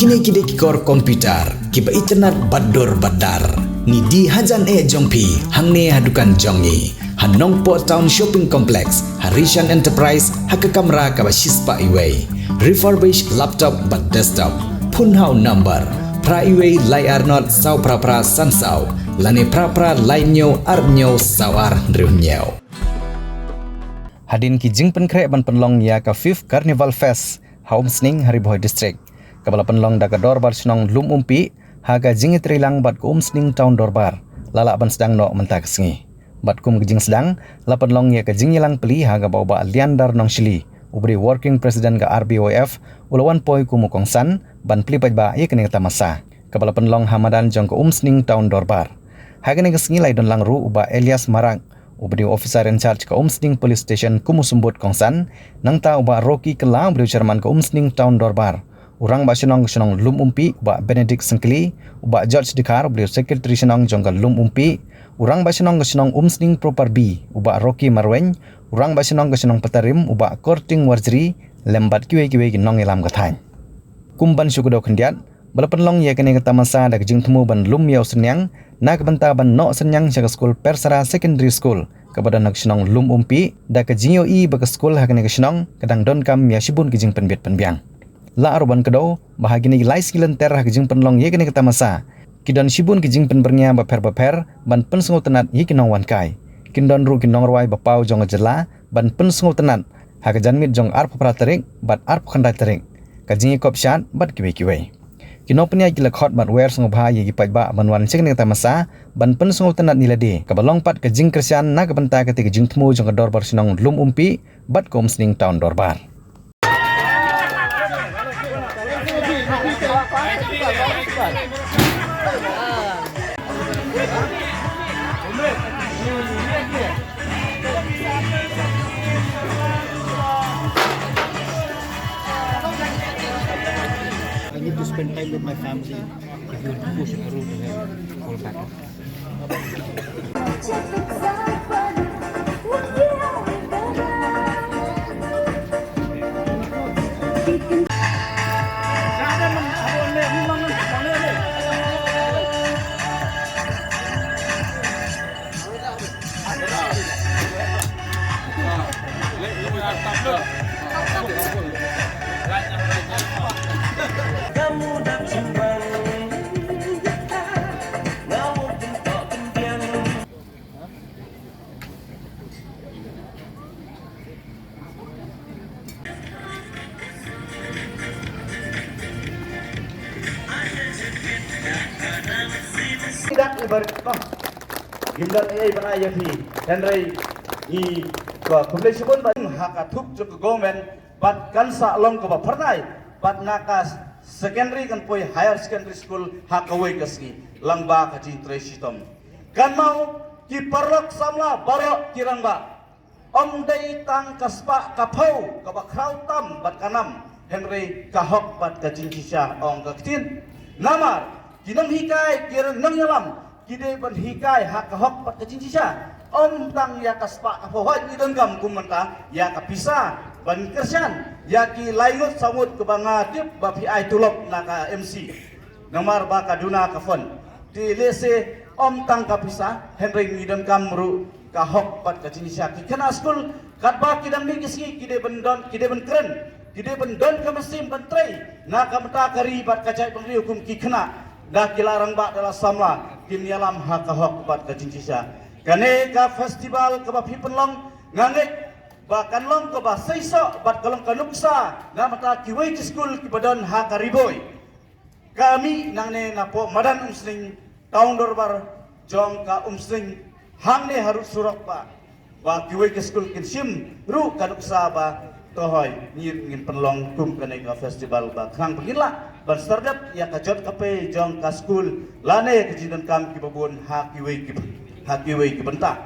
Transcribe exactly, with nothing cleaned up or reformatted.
Ngi ki dei ki kor computer kiba itynnad bad dur bad dar. Ngi die hajan eh jong phi hangne ha dukan jong ngi, ha Nongpoh Town Shopping Complex, ha Rishan Enterprise, ha ka kamra kaba shispah iwei. Refurbish laptop bad desktop. Phone ha u number phra iwei lai ar not saw phra phra san saw lane phra phra lai hynñiew ar hynñiew saw ar hynriew hynñiew. Hadien ki jingpynkhreh ban pynlong ïa ka Fifth Carnival Fest ha Umsning, ha Ri Bhoi District, kaba la pynlong da ka Dorbar Shnong Lum Umpi ha ka jingïatreilang bad ka Umsning Town Dorbar, la lah ban sdang noh mynta ka sngi. Bad kum ka jingsdang, la pynlong ïa ka jingïalang pli ha kaba u Bah Liandar Nongshili, uba dei Working President ka R B Y F, u la wan poi kum u kongsan ban plie paidbah ïa kane ka tamasa, kaba la pynlong ha madan jong ka Umsning Town Dorbar. Ha kane ka sngi la ïadonlang ruh u Bah Elias Marak, uba dei u Officer in Charge ka Umsning Police Station kum u symbud kongsan, nangta u Bah Rocky Kylla, uba dei u Chairman ka Umsning Town Dorbar, u Rangbah Shnong ka Shnong Lum Umpi, u Bah Benedict Syngkli, u Bah George Dkhar, uba dei u Secretary Shnong jong ka Lum Umpi, u Rangbah Shnong ka Shnong Umsning Proper B, u Bah Rocky Marwein, u Rangbah Shnong ka Shnong Patarim, u Bah Korting Warjri, lem bad kiwei kiwei ki nongïalam ka thaiñ. Kum ban shu kdew khyndiat, ba la pynlong ïa kane ka tamasa da ka jingthmu ban lum ïa u synñiang na ka bynta ban noh synñiang sha ka skul Persara Secondary School, kaba don ha ka shnong Lum Umpi, da ka jingïohi ba ka skul ha kane ka shnong ka dang donkam ïa shibun ki jingpynbit pynbiang. La ruh ban kdew ba ha kine ki lai sngi lynter ha ka jingpynlong ïa kane ka tamasa, ki don shibun ki jingpynbyrngia bapher bapher ban pynsngewtynnat ïa ki nongwan kai. Kin don ruh ki nongrwai ba paw jong ka jylla ban pynsngewtynnat ha ka janmiet jong arphew phra tarik bad arphew khyndai tarik, ka jingïakop shad bad kiwei kiwei. Ki nongpynïaid ki la khot bad wer sngewbha ïa ki paidbah ban wan sha kane ka tamasa ban pynsngewtynnat ïa lade, kaba long pat ka jingkyrshan na ka bynta kata ka jingthmu jong ka Dorbar Shnong Lum Umpi bad ka Umsning Town Dorbar. I need to spend time with my family. If you push a room, you have to fall back. Dak ibar kong. Gimdar ei bana ya phi. Hynrei ngi ko kumlei shibun ba ha ka thup jong ka government bad kan sa long kaba phyrnai bad na ka secondary kan poi higher secondary school ha kawei ka sngi lang ba ka jingtrei shitom. Kan mau ki paralok samla baroh ki rangbah. Ym dei tang ka spah ka phew kaba khraw tam bad ka nam, hynrei ka hok bad ka jingshisha, ong ka ktien. Namar ki nonghikai, ki nongïalam, ki dei ban hikai ha ka hok bad ka jingshisha. Ym tang ïa ka spah ka phew, hooid ngi donkam kum mynta ïa ka pisa ban kyrshan ïa ki lai ngut saw ngut kaba nga tip ba phi ai tulop na ka M C. Namar ba ka duna ka fund. Te lehse ym tang ka pisa, hynrei ngi donkam ruh ka hok bad ka jingshisha. Ki khynnah skul katba ki dang mih ki sngi ki dei ban don, ki dei ban kren, ki dei ban don ka mynsiem ban trei na ka bynta ka ri bad ka jaitbynriew kum ki khynnah. Da ki la rangbah, da la samla, kin ïalam ha ka hok bad ka jingshisha. Kane ka festival kaba phi pynlong, nga ngeit ba kan long kaba seisoh bad ka long ka nuksa na bynta kiwei ki skul kiba don ha ka Ri Bhoi. Ka mih nangne napoh madan Umsning, Town Dorbar jong ka Umsning, hangne harud surok ba, ba kiwei ki skul kin shim ruh ka nuksa ba, to hooid, ngi ngin pynlong kum kane ka festival ba khnang ba ngin lah ban sardep ïa ka jot ka pei jong ka skul lane ka jingdonkam kiba bun ha kiwei ki, ha kiwei ki bynta.